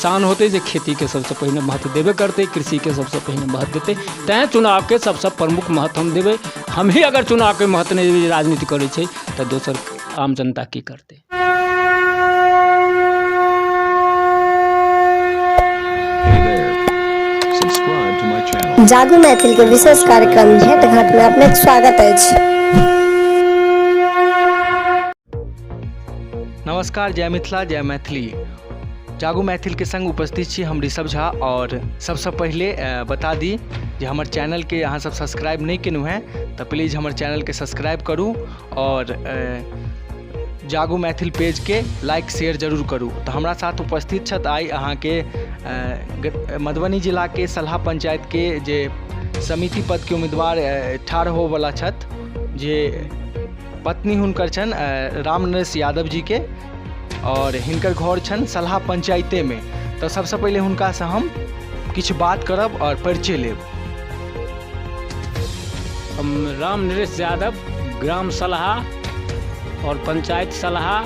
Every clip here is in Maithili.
किसान होतै जे खेतीके सभसँ पहिने महत्व देबे करतै, कृषिके सभसँ पहिने महत्व देतै। तैँ चुनावके सभसँ प्रमुख महत्व हम देबै। हमही अगर चुनावके महत्व नहि देबै, राजनीति करै छै, तऽ दोसर आम जनता की करतै? Hey there. Subscribe to my channel. जागू मैथिल के विशेष कार्यक्रम भेंट घाट में अपनेक स्वागत अछि। नमस्कार, जय मिथिला, जय मैथिली। जागू मैथिलके संग उपस्थित छी हम ऋषभ झा। और सबसँ पहिले बता दी जे हमर चैनलके अहाँ सब सब्सक्राइब नहि केलहुँ हेँ तऽ प्लीज हमर चैनलके सब्सक्राइब करू और जागू मैथिल पेजके लाइक शेयर जरूर करू। तऽ हमरा साथ उपस्थित छथि आइ अहाँके मधुबनी जिलाके सलहा पंचायतके जे समिति पदके उम्मीदवार ठाढ़ होबऽवला छथि, जे पत्नी हुनकर छनि राम नरेश यादव जीके और हिनकर घर छनि सलहा पंचायतेमे। तऽ सबसँ पहिले हुनकासँ हम किछु बात करब और परिचय लेब। हम राम नरेश यादव, ग्राम सलहा और पंचायत सलहा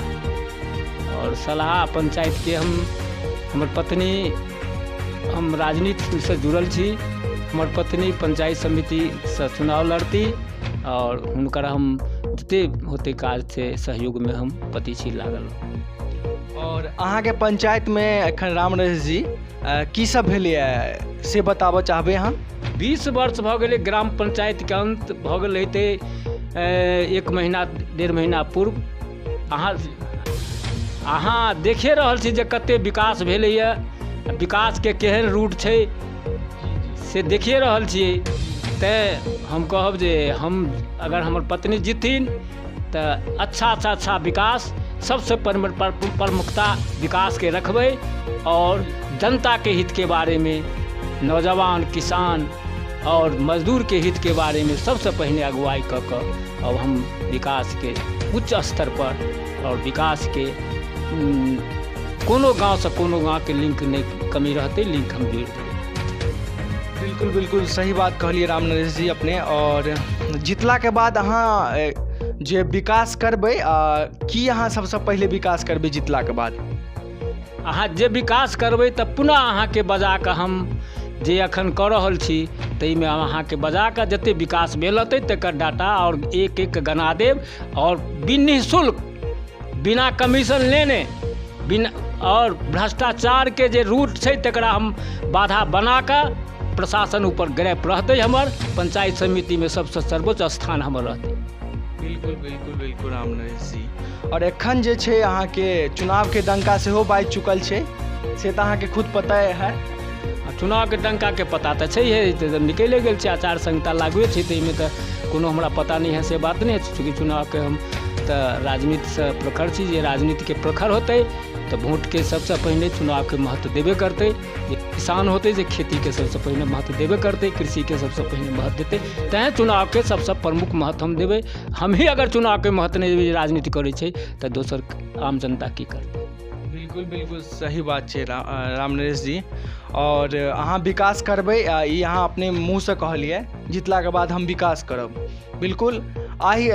और सलहा पंचायत के हम, हमर पत्नी, हम राजनीतिसँ जुड़ल छी। हमर पत्नी पंचायत समितिसँ चुनाव लड़ती और हुनकर हम जते होतै काज से सहयोगमे हम पति छी लागल। और अहाँके पंचायतमे एखन राम नरेश जी की सब भेलैए से बताबऽ चाहबै अहाँ? 20 वर्ष भऽ गेलै ग्राम पंचायतके अन्त भऽ गेल हेतै 1 महीना 1.5 महीना पूर्व। अहाँ देखिए रहल छी जे कते विकास भेलैए, विकासके केहन रूट छै से देखिए रहल छियै। तैँ हम कहब जे हम अगर हमर पत्नी जितथिन तऽ अच्छासँ अच्छा विकास, सबसँ प्रमुखता विकासके रखबै और जनताके हितके बारेमे, नौजवान, किसान और मजदूरके हितके बारेमे सबसँ पहिने अगुवाई कऽ कऽ अब हम विकासके उच्च स्तर पर और विकासके कोनो गाँवसँ कोनो गाँवके लिंक नहि कमी रहतै, लिंक हम जोड़ि देबै। बिल्कुल बिल्कुल सही बात कहलियै राम नरेश जी अपने। और जितलाके बाद अहाँ जे विकास करबै, की अहाँ सबसँ पहिले विकास करबै जितलाके बाद? अहाँ जे विकास करबै तऽ पुनः अहाँके बजा कऽ हम जे एखन कऽ रहल छी ताहिमे हम अहाँके बजा कऽ जते विकास भेल हेतै तकर डाटा आओर एक एक गना देब और निःशुल्क, बिना कमीशन लेने, बिना और भ्रष्टाचारके जे रूट छै तकरा हम बाधा बनाकऽ प्रशासन ऊपर ग्रैप रहतै हमर। पंचायत समितिमे सबसँ सर्वोच्च स्थान हमर रहतै। बिल्कुल बिल्कुल बिल्कुल राम नरेश जी। और एखन जे छै अहाँके चुनावके डंका सेहो बाजि चुकल छै, से तऽ अहाँके खुद पता है। चुनावके डंकाके पता तऽ छैहे, तऽ निकले गेल छै, आचार संहिता लागुए छै, ताहिमे तऽ कोनो हमरा पता नहि है से बात नहि है। चूँकि चुनावके हम तऽ राजनीतिसँ प्रखर छी, जे राजनीतिके प्रखर होतै तऽ वोटके सबसँ पहिने चुनावके महत्व देबे करतै। जे किसान होतै जे खेतीके सबसँ पहिने महत्व देबे करतै, कृषिके सबसँ पहिने महत्व देतै। तैँ चुनावके सबसँ प्रमुख महत्व हम देबै। हमही अगर चुनावके महत्व नहि देबै, राजनीति करै छै, तऽ दोसर आम जनता की करतै? बिल्कुल बिल्कुल सही बात छै राम नरेश जी। और अहाँ विकास करबै, ई अहाँ अपने मुँहसँ कहलियै, जितलाके बाद हम विकास करब। बिल्कुल आहि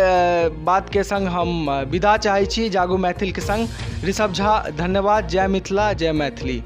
बातके संग हम विदा चाहै छी। जागू मैथिलके संग ऋषभ झा, धन्यवाद। जय मिथिला, जय मैथिली।